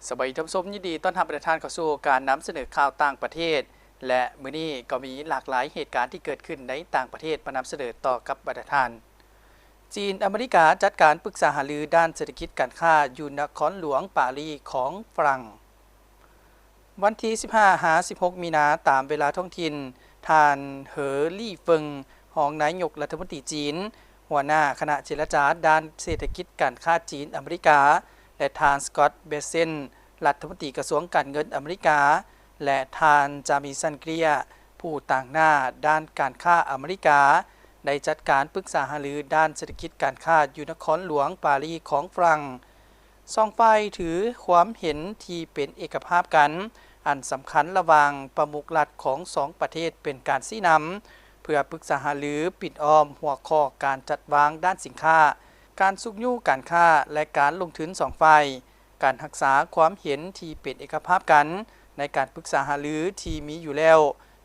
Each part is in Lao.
ສະບາຍດີທ່ານຜູ້ຊົມ, ຍິນດີຕ້ອນຮັບບັນດາທ່ານເຂົ້າສູ່ການນຳສະເໜີຂ່າວຕ່າງປະເທດ ແລະ ມື້ນີ້ກໍມີຫຼາກຫຼາຍເຫດການທີ່ເກີດຂຶ້ນໃນຕ່າງປະເທດມານຳສະເໜີຕໍ່ກັບບັນດາທ່ານ. ຈີນອາເມລິກາຈັດການປຶກສາຫາລືດ້ານເສດຖະກິດການຄ້າຢູ່ນະຄອນຫຼວງປາຣີຂອງຝຣັ່ງ. ວັນທີສິບຫ້າຫາສິບຫົກມີນາ ຕາມເວລາທ້ອງຖິ່ນ, ທ່ານ ເຫີ ຫຼີ່ເຟິງ ຮອງນາຍົກລັດຖະມົນຕີຈີນ, ຫົວໜ້າຄະນະເຈລະຈາດ້ານເສດຖະກິດການຄ້າຈີນອາເມລິກາ ແລະ ທ່ານ ສະກອດ ເບເຊັນ ລັດຖະມົນຕີກະຊວງການເງິນອາເມລິກາ ແລະ ທ່ານ ຈາມີ ຊັນເກລຽ ຜູ້ຕາງໜ້າດ້ານການຄ້າອາເມລິກາ ໄດ້ຈັດການປຶກສາຫາລືດ້ານເສດຖະກິດການຄ້າຢູ່ນະຄອນຫຼວງປາຣີຂອງຝຣັ່ງ. ສອງຝ່າຍຖືຄວາມເຫັນທີ່ເປັນເອກະພາບກັນອັນສຳຄັນລະຫວ່າງປະມຸກລັດຂອງສອງປະເທດເປັນການຊີ້ນຳ ເພື່ອປຶກສາຫາລືປິດອ້ອມຫົວຂໍ້ການຈັດວາງດ້ານສິນຄ້າ, ການຊຸກຍູ້ການຄ້າ ແລະ ການລົງທຶນສອງຝ່າຍ, ການຮັກສາຄວາມເຫັນທີ່ເປັນເອກະພາບກັນໃນການປຶກສາຫາລືທີ່ມີຢູ່ແລ້ວ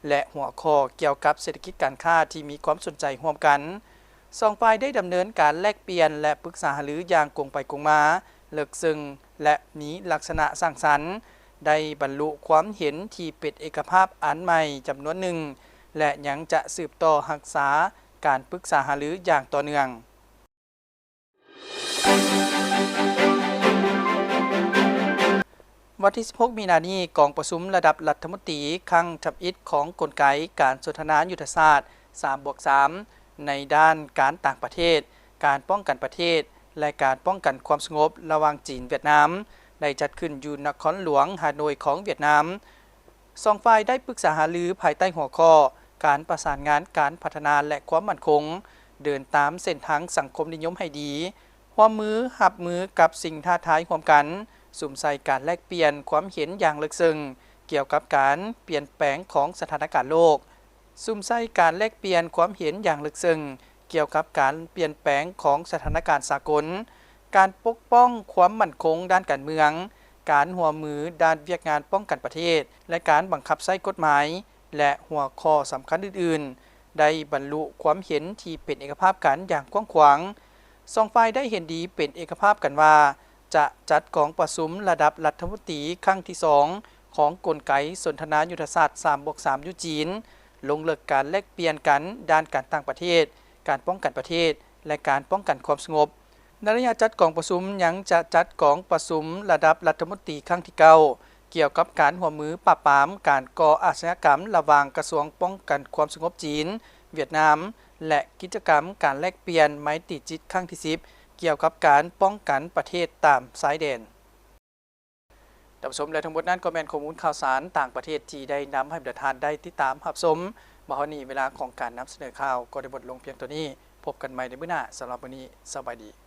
ແລະ ຫົວຂໍ້ກ່ຽວກັບເສດຖະກິດການຄ້າທີ່ມີຄວາມສົນໃຈຮ່ວມກັນ. ສອງຝ່າຍໄດ້ດຳເນີນການແລກປ່ຽນ ແລະ ປຶກສາຫາລືຢ່າງກົງໄປກົງມາ, ເລິກເຊິ່ງ ແລະ ມີລັກສະນະສ້າງສັນ, ໄດ້ບັນລຸຄວາມເຫັນທີ່ເປັນເອກະພາບອັນໃໝ່ຈຳນວນໜຶ່ງ ແລະ ຍັງຈະສືບຕໍ່ຮັກສາການປຶກສາຫາລືຢ່າງຕໍ່ເນື່ອງ. ວັນທີສິບຫົກມີນານີ້, ກອງປະຊຸມລະດັບລັດຖະມົນຕີຄັ້ງທຳອິດຂອງກົນໄກການສົນທະນາຍຸດທະສາດສາມບວກສາມ ໃນດ້ານການຕ່າງປະເທດ, ການປ້ອງກັນປະເທດ ແລະ ການປ້ອງກັນຄວາມສະຫງົບລະຫວ່າງຈີນ-ຫວຽດນາມ ໄດ້ຈັດຂຶ້ນຢູ່ນະຄອນຫຼວງຮາໂນຍຂອງຫວຽດນາມ. ສອງຝ່າຍໄດ້ປຶກສາຫາລືພາຍໃຕ້ຫົວຂໍ້ ການປະສານງານການພັດທະນາ ແລະ ຄວາມໝັ້ນຄົງ, ເດີນຕາມເສັ້ນທາງສັງຄົມນິຍົມໃຫ້ດີ, ຮ່ວມມືຮັບມືກັບສິ່ງທ້າທາຍຮ່ວມກັນ, ສຸມໃສ່ການແລກປ່ຽນຄວາມເຫັນຢ່າງເລິກເຊິ່ງກ່ຽວກັບການປ່ຽນແປງຂອງສະຖານະການໂລກ, ສຸມໃສ່ການແລກປ່ຽນຄວາມເຫັນຢ່າງເລິກເຊິ່ງກ່ຽວກັບການປ່ຽນແປງຂອງສະຖານະການສາກົນ, ການປົກປ້ອງຄວາມໝັ້ນຄົງດ້ານການເມືອງ, ການຮ່ວມມືດ້ານວຽກງານປ້ອງກັນປະເທດ ແລະ ການບັງຄັບໃຊ້ກົດໝາຍ ແລະ ຫົວຂໍ້ສຳຄັນອື່ນໆ ໄດ້ບັນລຸຄວາມເຫັນທີ່ເປັນເອກະພາບກັນຢ່າງກວ້າງຂວາງ. ສອງຝ່າຍໄດ້ເຫັນດີເປັນເອກະພາບກັນວ່າ ຈະຈັດກອງປະຊຸມລະດັບລັດຖະມົນຕີຄັ້ງທີສອງ ຂອງກົນໄກສົນທະນາຍຸດທະສາດສາມບວກສາມຢູ່ຈີນ, ລົງເລິກການແລກປ່ຽນກັນດ້ານການຕ່າງປະເທດ, ການປ້ອງກັນປະເທດ ແລະ ການປ້ອງກັນຄວາມສະຫງົບ. ໃນໄລຍະຈັດກອງປະຊຸມ ຍັງຈະຈັດກອງປະຊຸມລະດັບລັດຖະມົນຕີຄັ້ງທີເກົ້າ ກ່ຽວກັບການຮ່ວມມືປາບປາມການກໍ່ອາຊະຍາກຳລະຫວ່າງກະຊວງປ້ອງກັນຄວາມສະຫງົບຈີນ ຫວຽດນາມ ແລະ ກິດຈະກຳການແລກປ່ຽນໄມຕີຈິດຄັ້ງທີສິບ ກ່ຽວກັບການປ້ອງກັນປະເທດຕາມຊາຍແດນ. ທ່ານຜູ້ຊົມ ແລະ ທັງໝົດນັ້ນກໍແມ່ນຂໍ້ມູນຂ່າວສານຕ່າງປະເທດທີ່ໄດ້ນຳໃຫ້ບັນດາທ່ານໄດ້ຕິດຕາມຮັບຊົມ. ມາຮອດນີ້ເວລາຂອງການນຳສະເໜີຂ່າວກໍໄດ້ໝົດລົງພຽງເທົ່ານີ້. ພົບກັນໃໝ່ໃນມື້ໜ້າ. ສຳລັບມື້ນີ້ ສະບາຍດີ.